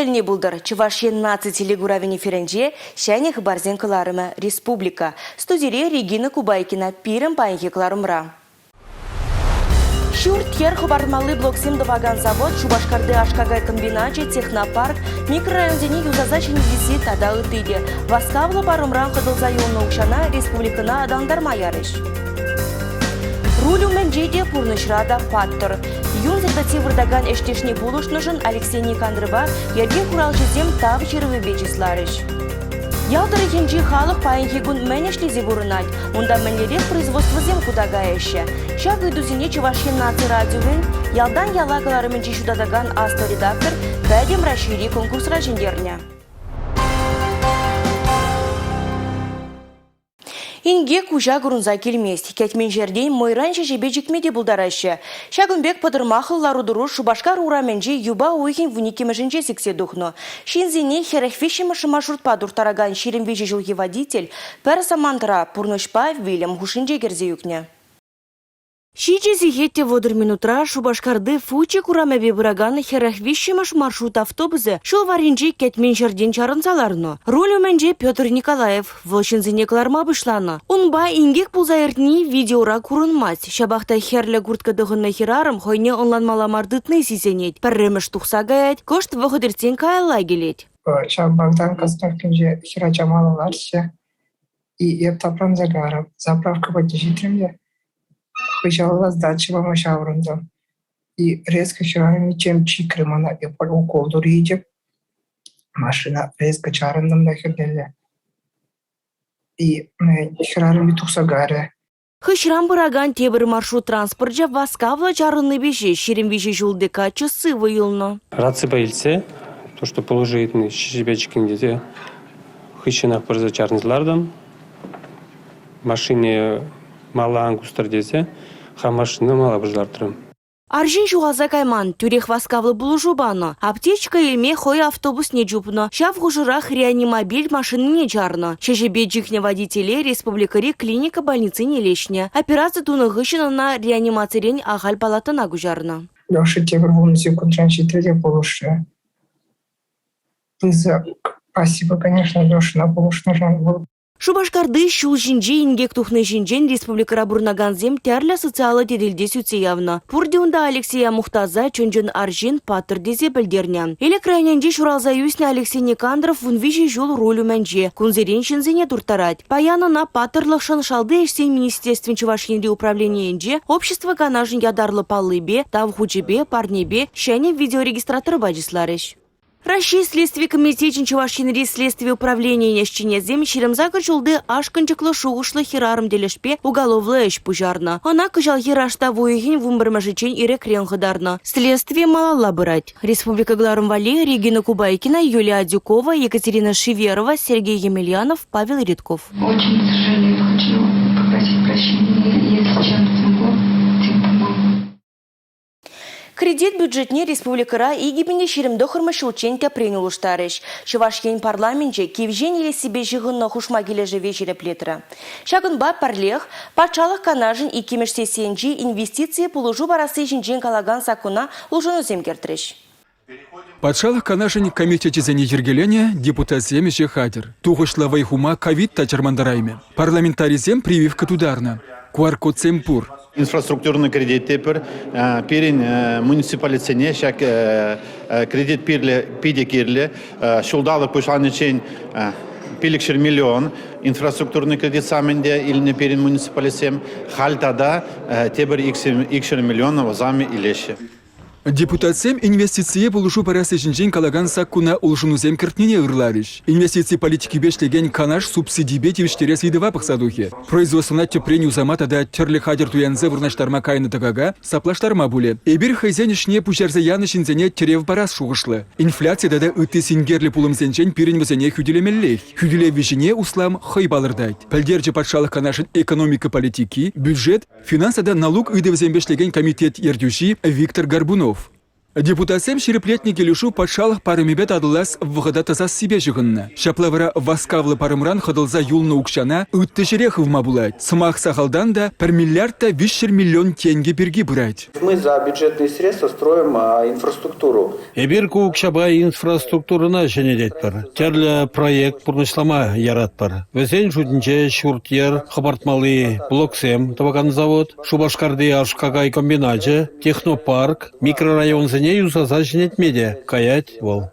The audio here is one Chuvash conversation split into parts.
тӗлне пултӑр. Чӑваш Ен наци телекуравӗн эфирӗнче ҫӗнӗ хыпарсен кӑларӑмӗ «Республика». Студире Регина Кубайкина пирӗн паянхи кӑларӑмра. Ҫурт-йӗр хӑпартмалли блоксем тӑвакан завод, Шупашкарти аш-какай комбиначӗ, технопарк, микрорайонсене юсаса ҫӗнетесси тата ытти те. Васкавлӑ парӑмран хӑтӑлса юлнӑ укҫана республикӑна аталантарма ярӗҫ. Руль умӗнче те, пурнӑҫра та паттӑр. Юн сӗртӗнсе выртакан ӗҫтешне пулӑшнӑшӑн Алексей Никандрова йӗрке хуралҫисем тав ҫырӑвӗпе чысларӗҫ. Ял тӑрӑхӗнчи халӑх паянхи кун мӗн ӗҫлесе пурӑнать, унта мӗнлерех производствӑсем хута каяҫҫӗ? Ҫак ыйтусене Чӑваш Ен наци радиовӗн Ялтан яла кӑларӑмӗнче ҫутатакан аслӑ редактор Пӗтӗм Раҫҫейри конкурсра ҫӗнтернӗ. Инкек куҫа курӑнса килмест. Кӗтмен ҫӗртен мӑйран ҫӗҫӗпе чикме те пултараҫҫӗ. Ҫакӑн пек пӑтӑрмахлӑ лару-тӑру Шупашкар урамӗнчи юпа уйӑхӗн вуниккӗмӗшӗнче сиксе тухнӑ. Ҫынсене 43-мӗш маршрутпа турттаракан 23 ҫулхи водитель пӗр самантра пурнӑҫпа вилӗм хушшинче кӗрсе ӳкнӗ. Ҫичӗ сехет те 30 минутра Шупашкарти Фучик урамӗпе пыракан 43-мӗш маршрут автобусӗ ҫул варринчи кӗтмен ҫӗртен чарӑнса ларнӑ. Руль умӗнче Петр Николаев. Вӑл ҫынсене кӑларма пуҫланӑ. Унпа инкек пулса иртни видеора курӑнмасть. Ҫапах та хӗрлӗ куртка тӑхӑннӑ хӗрарӑм хӑйне ӑнланмалла мар тытни сисӗнет. Пӗрремӗш тухса каять, кӑшт вӑхӑт иртсен каялла килет. Ҫав Богдан остановкинче хӗрача мала ларчӗ. И эп тапранса кайрӑм. Заправка патне ҫитрӗм те хыҫалалла сдача пама ҫаврӑнтӑм. И резко хӗрарӑм чем чикрӗ мана. Эп укол турӗ Машина резко чарӑнтӑм та хӗрнелле. И хӗрарӑмӗ тухса кайрӗ. Хыҫран пыракан тепӗр маршрут транспорчӗ васкавлӑ чарӑннипе ҫеҫ 23 ҫулти каччӑ сывӑ юлнӑ. Раципе илтсе, то, что пулӑшу ыйтни ҫӗҫӗпе чикнӗ тесе хыҫҫӑнах пырса чарӑнса лартӑм. Машине мала ан кустӑр тесе хам машина мала пырса лартрӑм. Арҫын ҫухалса кайман, тӳрех васкавлӑ пулӑшу панӑ. Аптечка илме хӑй автобусне чупнӑ. Ҫав хушӑрах реанимобиль машинине чарнӑ. Ҫӗҫӗпе чикнӗ водителе республикӑри клиника больницине леҫнӗ. Операци тунӑ хыҫҫӑн ӑна реанимацирен ахаль палатӑна куҫарнӑ. Леша тепӗр вунӑ секундран ҫитрӗ те пулӑшрӗ. Пысӑк спасибо, конечно, Лешӑна пулӑшнӑшӑн. Вӑл Шупашкарти ҫул ҫинче инкек тухни ҫинчен республикӑра пурӑнакансем тӗрлӗ социаллӑ тетелте сӳтсе явнӑ. Пурте унта Алексея мухтаса чӑн-чӑн арҫын, паттӑр тесе пӗлтернӗ. Элӗк районӗнче ҫуралса ӳснӗ Алексей Никандров 13 ҫул руль умӗнче. Кунсерен ҫынсене турттарать. Паян ӑна паттӑрлӑхшӑн Шалти ӗҫсен министерствин Чӑваш Енри управленийӗнче общество канашӗн ятарлӑ паллипе, тав хучӗпе, парнепе, ҫӗнӗ видеорегистраторпа чысларӗҫ. Раҫҫей Следстви комитечӗн Чӑваш Енри следстви управленийӗн ӗҫченӗсем 28 ҫулти ашкӑнчӑклӑ шухӑшлӑ хӗрарӑм тӗлӗшпе уголовлӑ ӗҫ пуҫарнӑ. Ӑна кӑҫалхи раштав уйӑхӗн 11-мӗшӗччен ирӗкрен хӑтарнӑ. Следстви малалла пырать. Республика кӑларӑм валли Регина Кубайкина, Юлия Адюкова, Екатерина Шиверова, Сергей Емельянов, Павел Редков. Очень сожалею, хочу попросить прощения, если чем-то смогу, тем помогу. Кредит бюджетне республикӑра 2029 ҫулччен тӗпрен улӑштарӗҫ. Чӑваш Ен парламенчӗ кивҫен илессипе ҫыхӑннӑ хушма килӗшӗве ҫирӗплетрӗ. Ҫакӑнпа пӗрлех Патшалӑх Канашӗн иккӗмӗш сессийӗнчи инвестици пулӑшу парасси ҫинчен калакан саккуна улшӑнусем кӗртрӗҫ. Патшалӑх Канашӗн комитечӗсене йӗркеленӗ, депутатсем ӗҫе хатӗр. Тухӑҫлӑ вӑй хума ковид та чӑрмантараймӗ. Парламентарисем прививка тутарнӑ. QR-кодсем пур. Инфраструктурный кредит тепӗр. Пирӗн муниципалитетсене ҫак кредит питӗ кирлӗ. Ҫулталӑк пуҫланиччен 500 миллион инфраструктурный кредит сам ӗнтӗ илнӗ пирӗн муниципалитетсем. Халь тата тепӗр 200 миллион вӗсем илеҫҫӗ. Депутатсем инвестицие пулӑшу парасси ҫинчен калакан саккуна улшӑнусем кӗртнине ырларӗҫ. Инвестици политикипе ӗҫлекен Канаш субсидипе тивӗҫтерес ыйтӑва пӑхса тухӗ. Производствӑна тӗпрен юсама тата тӗрлӗ хатӗр туянса вырнаҫтарма кайнӑ тӑкака саплаштарма пулӗ. Эпир хӑйсен ӗҫне пуҫарса янӑ ҫынсене тӗрев парас шухӑшлӑ. Инфляци тата ытти синкерлӗ пулӑмсенчен пирӗн вӗсене хӳтӗлемеллех. Хӳтӗлев виҫине услам хӑй палӑртать, пӗлтерчӗ Патшалӑх Канашӗн экономика политики, бюджет, Финанс тата налук ыйтӑвӗсемпе ӗҫлекен комитет ертӳҫи Виктор Горбунов. Депутатсем ҫирӗплетнӗ килӗшӳ патшалӑх парӑмӗпе татӑлас вӑхӑта тӑсассипе ҫыхӑннӑ. Ҫапла вара васкавлӑ парӑмран хӑтӑлса юлнӑ укҫана ытти ҫӗре хывма пулать. Сӑмах сахалтан та 1 миллиард та 300 миллион тенкӗ пирки пырать. Мы за бюджетные средства строим инфраструктуру. Эпир ку укҫапа инфраструктурӑна ҫӗнететпӗр, тӗрлӗ проект пурнӑҫлама яратпӑр. Вӗсен шутӗнче ҫурт-йӗр хӑпартмалли блоксем тӑвакан завод, Шупашкарти аш-какай комбиначӗ, технопарк, микрорайонсене юсаса ҫӗнетме те каять вӑл.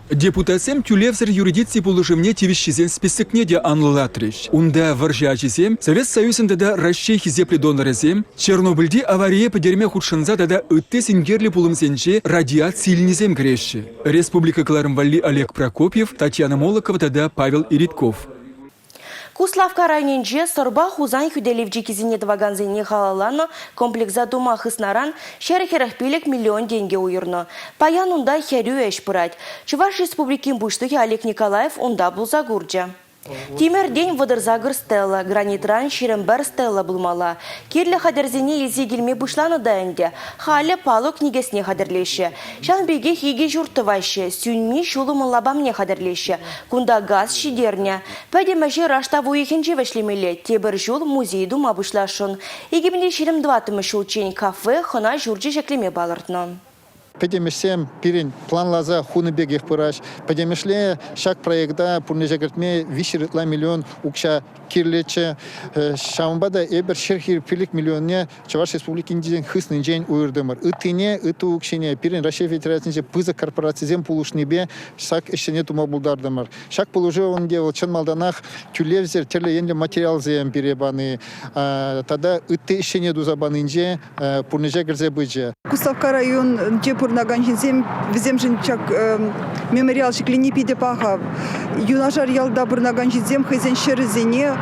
Депутатсем тӳлевсӗр юридици пулӑшӑвне тивӗҫҫисен списокне те анлӑлатрӗҫ. Унта вӑрҫӑ ачисем, Совет Союзӗн тата Раҫҫей хисеплӗ донорӗсем, Чернобыльти аварие пӗтерме хутшӑнса тата ытти синкерлӗ пулӑмсенче радиаци илнисем кӗреҫҫӗ. Республика кӑларӑм валли Олег Прокопьев, Татьяна Молокова тата Павел Иритков. Куславкка районӗнче Сӑрпа Хусан хӳтӗлев чиккисене тӑвакансене халалланӑ комплекса тума хыснаран 145 миллион тенкӗ уйӑрнӑ. Паян унта хӗрӳ ӗҫ пырать. Чӑваш Республикин Пуҫлӑхӗ Олег Николаев унта пулса курчӗ. Тимӗртен 38 стела, гранитран 21 стела пулмалла. Кирлӗ хатӗрсене илсе килме пуҫланӑ та ӗнтӗ. Халӗ палӑк никӗсне хатӗрлеҫҫӗ. Ҫавӑн пекех икӗ ҫурт тӑваҫҫӗ, сӳнми ҫулӑм лапамне хатӗрлеҫҫӗ. Кунта газ ҫитернӗ. Пӗтӗм ӗҫе раштав уйӑхӗнче вӗҫлемелле. Тепӗр ҫул музей тума пуҫласшӑн. 2024 ҫулччен кафе, хӑна ҫурчӗ ҫӗклеме палӑртнӑ. Пӗтӗм ӗҫсем пирӗн планласа хунӑ пекех пыраҫ. Пӗтӗмӗшле ҫак проекта пурнӑҫа кӗртме 300 ытла миллион укҫа кирлӗччӗ. Ҫавӑнпа та эпир 145 миллионне Чӑваш Республикинчен хыснинчен уйӑртӑмӑр. Ыттине, ытти укҫине пирӗн Раҫҫей Федерацийӗнче пысӑк корпорацисем пулӑшнипе ҫак ӗҫсене тума пултартӑмӑр. Ҫак пулӑшу ӗнтӗ вӑл чӑн малтанах тӳлевсӗр тӗрлӗ енлӗ материалсем пире пани тата ытти ӗҫсене туса панинче пурнӑҫа кӗрсе пычӗ. Куславкка районӗнче пурӑнакан ҫынсем вӗсемшӗн ҫак мемориал ҫӗклени питӗ паха. Юнашар ялта пурӑнакан ҫынсем хӑйсен ҫӗрӗсене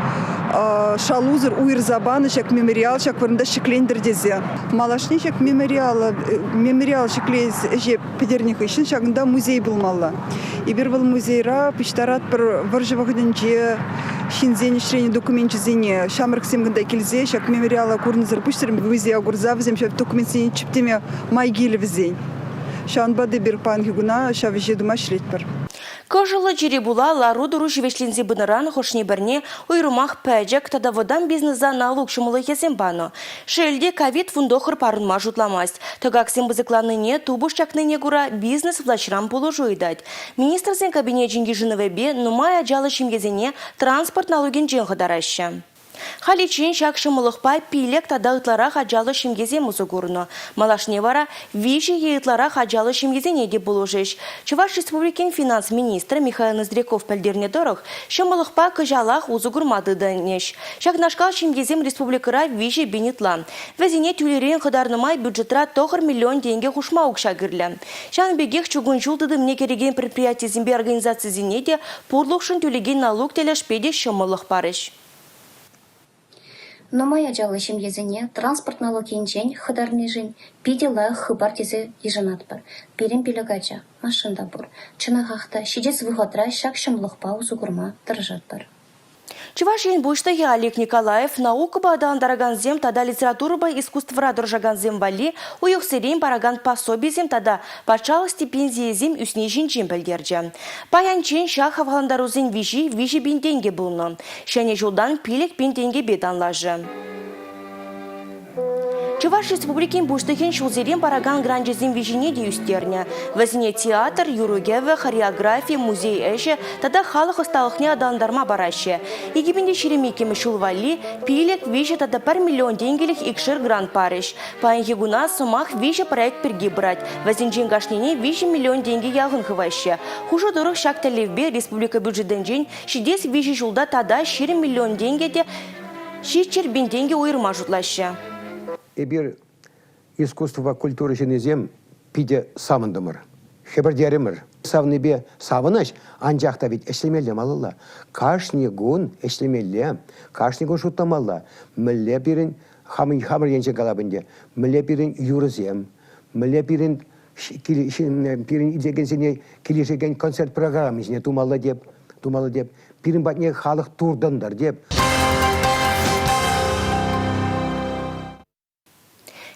шалусӑр уйӑрса панӑ ҫак мемориал ҫак вырӑнта ҫӗклентӗр тесе. Малашне ҫак мемориал, мемориал ҫӗклес ӗҫе пӗтернӗ хыҫҫӑн ҫакӑнта музей пулмалла. Эпир вӑл музейра пуҫтаратпӑр вӑрҫӑ вӑхӑтӗнче ҫынсен ӗҫленӗ докуменчӗсене. Ҫамрӑксем кунта килсе ҫак мемориала курнӑсӑр пуҫсӑр музея курса вӗсем ҫав документсене чӗптеме май килӗ вӗсен. Ҫавӑнпа та эпир паянхи куна ҫав ӗҫе тума ӗҫлетпӗр. Кӑшӑллӑ чире пула лару-тӑру ҫивӗчленсе пынӑран хӑшне-пӗрне уйрӑмах пӗчӗк тата вӑтам бизнеса налук ҫӑмӑллӑхӗсем панӑ. Шел те, ковид 19 парӑнма шутламасть. Тӑкаксем пысӑкланнине, тупӑш чакнине кура бизнес влаҫран пулӑшу ыйтать. Министрсен кабинечӗн йышӑнӑвӗпе нумай ачаллӑ ҫемьесене транспорт налукӗнчен хӑтараҫҫӗ. Халиччен ҫак ҫӑмӑллӑхпа пилӗк тата ытларах ачаллӑ ҫемьесем усӑ курнӑ. Малашне вара виҫӗ е ытларах ачаллӑ ҫемьесене те пулӑшӗҫ. Чӑваш Республикин финанс министрӗ Михаил Ноздряков пӗлтернӗ тӑрӑх, ҫӑмӑллӑхпа кӑҫалах усӑ курма тытӑнӗҫ. Ҫакнашкал ҫемьесем республикӑра 3000 ытла. Вӗсене тӳлерен хӑтарнӑ май бюджетра 9 миллион тенкӗ хушма укҫа кирлӗ. Ҫавӑн пекех чукун ҫул тытӑмне кӗрекен предприятисемпе организацисене те пурлӑхшӑн тӳлекен налук тӗлӗшпе те ҫӑмӑллӑх парӗҫ. Нумай ачаллӑ ҫемьесене транспорт налукӗнчен хӑтарнишӗн питӗ лайӑх хыпар тесе йышӑнатпӑр. Пирӗн пилӗк ача, машина та пур. Чӑнахах та, ҫитес вӑхӑтра ҫак ҫӑмӑллӑхпа усӑ курма тӑрӑшатпӑр. Чӑваш Ен Пуҫлӑхӗ Олег Николаев наукӑпа аталантаракансем тата литературӑпа искусствӑра тӑрӑшакансем валли уйӑхсерен паракан пособисем тата патшалӑх стипендийӗсем ӳсни ҫинчен пӗлтерчӗ. Паянччен ҫак хавхалантарусен виҫи 3 пин тенкӗ пулнӑ. Ҫӗнӗ ҫултан 5 пин тенкӗпе танлашӗ. Чӑваш Республикин Пуҫлӑхӗн ҫулсерен паракан гранчӗсен виҫине те ӳстернӗ. Вӗсене театр, юрӑ-кӗвӗ, хореографи, музей ӗҫӗ тата халӑх ӑсталӑхне аталантарма параҫҫӗ. 2022 ҫул валли 5, 3 тата 1 миллион тенкӗлӗх икшер грант парӗҫ. Паянхи куна сӑмах виҫӗ проект пирки пырать. Вӗсенчен кашнине 3 миллион тенкӗ яхӑн хываҫҫӗ. Хушӑ тӑрӑх ҫак тӗллевпе республика бюджетӗнчен ҫитес виҫӗ ҫулта тата 20 миллион тенкӗ те 700 пин тенкӗ уйӑрма шутлаҫҫӗ. Эпир искусствӑпа культура ҫыннисем питӗ савӑнтӑмӑр, хӗпӗртерӗмӗр. Савнипе савӑнӑҫ, анчах та ведь ӗҫлемелле малалла. Кашни кун ӗҫлемелле, кашни кун шутламалла. Мӗнле пирӗн, хамӑр енчен калап ӗнтӗ, мӗнле пирӗн юрӑсем, мӗнле пирӗн пирӗн итлекенсене килӗшекен концерт программисене тумалла теп, тумалла теп. Пирӗн патне халӑх туртӑнтӑр теп.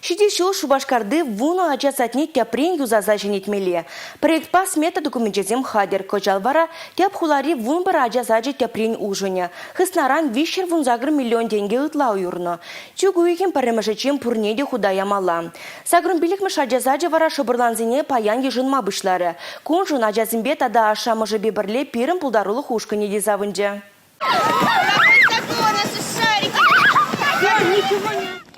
Ҫитес ҫул Шупашкарти вунӑ ача садне тӗпрен юсаса ҫӗнетмелле. Проектпа смета докуменчӗсем хатӗр. Кӑҫал вара тӗп хулари 11 ача сачӗ тӗпрен улшӑнӗ. Хыснаран 318 миллион тенкӗ ытла уйӑрнӑ. Чӳк уйӑхӗн пӗрремӗшӗччен пурне те хута ямалла. Сакӑрӑн пиллӗкмӗш ача сачӗ вара шӑпӑрлансене паян йышӑнма пуҫларӗ. Куншӑн ачасемпе тата ашшӗ-амӑшӗпе пӗрле пирӗн пултарулӑх ушкӑнӗ те савӑнчӗ.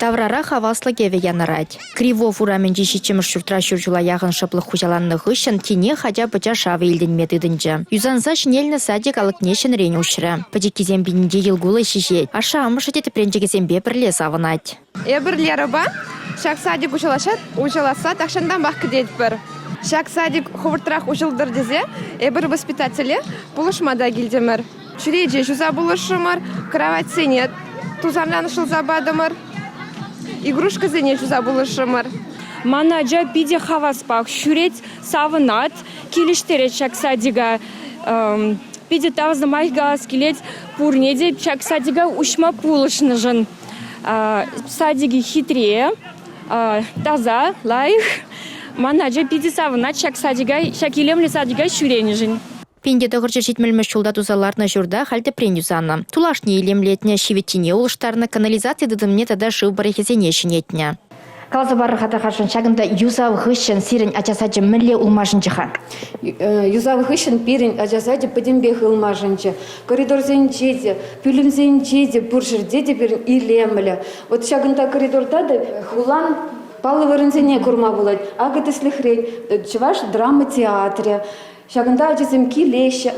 Таврара хаваслӑ кӗвӗ янӑрать. Кривов урамӗнчи ҫиччӗмӗш ҫуртра ҫур ҫула яхӑн шӑплӑх хуҫаланнӑ хыҫҫӑн тинех ача-пӑча шавӗ илтӗнме тытӑнчӗ. Юсанса ҫӗнелнӗ садик алӑкне ҫӗнӗрен уҫрӗ. Пӗчӗккисем питӗнче йӑл-кулӑ ҫиҫет. Ашшӗ-амӑшӗ те тӗпренчӗкӗсемпе пӗрле савӑнать. Эпир Лерӑпа ҫак садик уҫӑласса тахҫантанпах кӗтетпӗр. Ҫак садик хӑвӑртрах уҫӑлтӑр тесе эпир воспитателе пулӑшма та килтӗмӗр. Чӳрече ҫуса пулӑшрӑмӑр, кроватьсене тусанран шӑлса патӑмӑр, игрушкӑсене ҫуса пулӑшрӑмӑр. Ман ача питӗ хаваспах ҫӳрет, савӑнать, килӗштерет ҫак садика. Питӗ тав сӑмах калас килет пурне те ҫак садика уҫма пулӑшнӑшӑн. Садикӗ хитре, таса, лайӑх. Ман ача питӗ савӑнать ҫак садика, ҫак илемлӗ садика ҫӳренӗшӗн. 1970-мӗш ҫулта туса лартнӑ ҫурта халь тӗпрен юсанӑ. Тулашне илемлетнӗ, ҫивӗттине улӑштарнӑ, канализаци тытӑмне тата шыв пӑрӑхӗсене ҫӗнетнӗ. Каласа парӑр-ха тархасшӑн, ҫакӑнта юсав хыҫҫӑн сирӗн ача сачӗ мӗнле ылмашӑнчӗ-ха? Юсав хыҫҫӑн пирӗн ача сачӗ пӗтӗмпех ылмашӑнчӗ. Коридорсенче те, пӳлӗмсенче те, пур ҫӗрте те пирӗн илемлӗ. Вот ҫакӑнта коридорта та хулан паллӑ вырӑнсене курма пулать. Акӑ тӗслӗхрен, Чӑваш драма театрӗ. Ҫакӑнта ачасем килеҫҫӗ,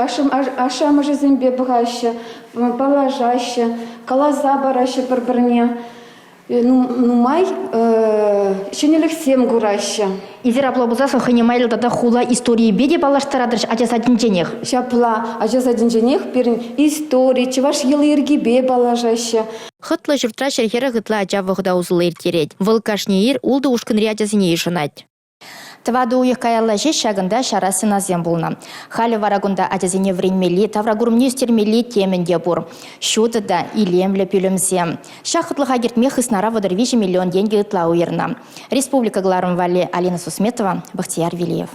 ашшӗ-амӑшӗсемпе пӑхаҫҫӗ, паллашаҫҫӗ, каласа параҫҫӗ пӗр-пӗрне. Нумай ҫӗнӗлӗхсем кураҫҫӗ. Эсир апла пулсассӑн хӑйне майлӑ тата хула историйӗпе те паллаштаратӑр ача садӗнченех. Ҫапла, ача садӗнченех пирӗн истори, чӑваш йӑли-йӗркипе паллашаҫҫӗ. Хӑтлӑ ҫуртра 140 ытла ача вӑхӑта усӑллӑ ирттерет. Вӑл кашни ир ултӑ ушкӑнри ачасене йышӑнать. Тӑватӑ уйӑх каялла ҫеҫ ҫакӑнта ҫара стенасем пулнӑ. Халӗ вара кунта ачасене вӗренмелли, тавракурӑмне ӳстермелли темӗн те пур. Ҫутӑ та илемлӗ пӳлӗмсем. Ҫак хӑтлӑха кӗртме хыснара 33 миллион тенкӗ ытла уйӑрнӑ. Республика кӑларӑм валли Алина Сусметова, Бахтияр Велиев.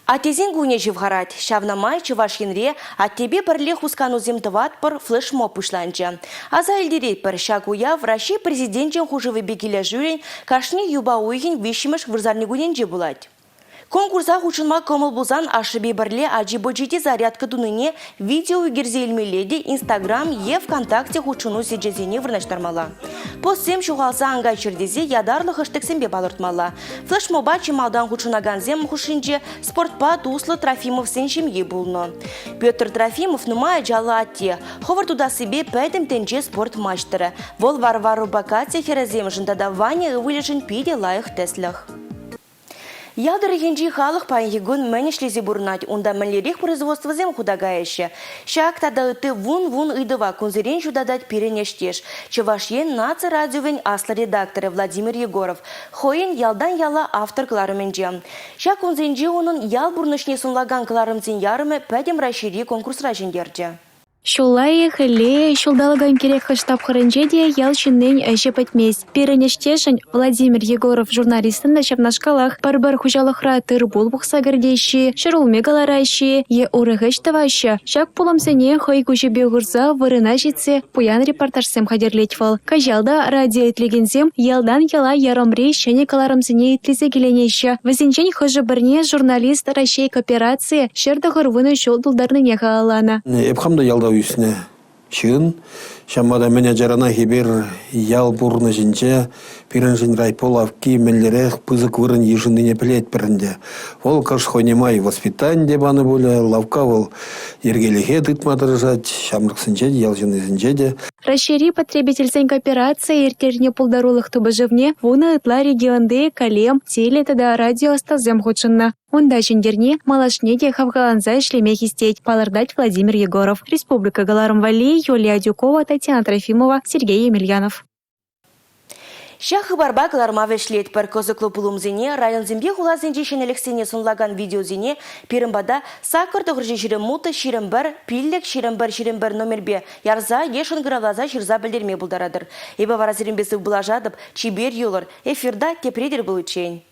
Аттесен кунӗ ҫывхарать. Ҫавна май Чӑваш Енре аттепе пӗрле хусканусем тӑватпӑр флешмоб пуҫланчӗ. Аса илтеретпӗр, ҫак уяв Раҫҫей Президенчӗн хушӑвӗпе килӗшӳллӗн кашни юпа уйӑхӗн виҫҫӗмӗш вырсарникунӗнче пулать. Конкурса хутшӑнма кӑмӑл пулсан ашшӗпе пӗрле ачи-пӑчи те зарядка тунине видео ӳкерсе илмелле те Инстаграм е ВКонтакте хутшӑну сечӗсене вырнаҫтармалла. Постсем ҫухалса ан кайччӑр тесе ятарлӑ хэштегсемпе палӑртмалла. Флешмоба чи малтан хутшӑнакансем хушшинче спортпа туслӑ Трофимовсен ҫемйи пулнӑ. Петр Трофимов нумай ачаллӑ атте, хӑвӑрт утассипе пӗтӗм тӗнче спорт маҫтӑрӗ. Вӑл Варварӑпа Катя хӗрӗсемшӗн тата Ваня ывӑлӗшӗн питӗ лайӑх тӗслӗх. Ял тӑрӑхӗнчи халӑх паянхи кун мӗн ӗҫлесе пурӑнать, унта мӗнлерех производствӑсем хута каяҫҫӗ? Ҫак тата ытти вун-вун ыйтӑва кунсерен ҫутатать пирӗн ӗҫтеш, Чӑваш Ен наци радиовӗн аслӑ редакторӗ Владимир Егоров хӑйӗн Ялтан яла автор кӑларӑмӗнче. Ҫак кунсенче унӑн ял пурнӑҫне сӑнлакан кӑларӑмсен ярӑмӗ Пӗтӗм Раҫҫейри конкурсра ҫӗнтерчӗ. Ҫулла-и, хӗлле-и, ҫулталӑкӑн кирек хӑш тапхӑрӗнче те ял ҫыннин ӗҫӗ пӗтмест. Пирӗн ӗҫтешӗн Владимир Егоров журналистӑн та ҫавнашкалах. Пӗр-пӗр хуҫалӑхра тыр-пул пухса кӗртеҫҫӗ-и, ҫӗрулми кӑлараҫҫӗ-и е урӑх ӗҫ тӑваҫҫӗ – ҫак пулӑмсене хӑй куҫӗпе курса вырӑна ҫитсе пуян репортажсем хатӗрлет вӑл. Кӑҫал та радио итлекенсем ялтан яла ярӑмри ҫӗнӗ кӑларӑмсене итлесе киленеҫҫӗ. Вӗсенчен хӑшӗ-пӗрне журналист Раҫҫей кооперацийӗ 190 ҫул тултарнине халалланӑ. Эп хам та ялта ӳснӗ ҫын. Ҫавӑнпа та мӗн ачаранах эпир ял пурнӑҫӗнче пирӗншӗн райпо лавкки мӗнлерех пысӑк вырӑн йышӑннине пӗлетпӗр ӗнтӗ. Вӑл кӑшт хӑйне май воспитани те панӑ пулӗ, лавкка вӑл йӗркелӗхе тытма тӑрӑшать, ҫамрӑксенче те, ял ҫыннисенче те. Раҫҫейри потребительсен кооперацийӗ ирттернӗ пултарулӑх тупӑшӑвне вунӑ ытла регионти калем, теле тата радио ӑстасем хутшӑннӑ. Унта ҫӗнтерни малашне те хавхаланса ӗҫлеме хистет, палӑртать Владимир Егоров. Республика кӑларӑм валли Юлия Адюкова, Татьяна Трофимова, Сергей Емельянов. Ҫак хыпарпа кӑларма вӗҫлетпӗр. Кӑсӑклӑ пулӑмсене, районсемпе хуласенчи ҫӗнӗлӗхсене сӑнлакан видеосене пирӗн пата саккӑр тӑхӑрҫи 26 21 5 21 21 номерпе ярса е шӑнкӑравласа ҫырса пӗлтерме пултаратӑр. Эпӗ вара сирӗнпе сывпуллашатӑп. Чипер юлӑр. Эфирта тепре тӗл пуличчен.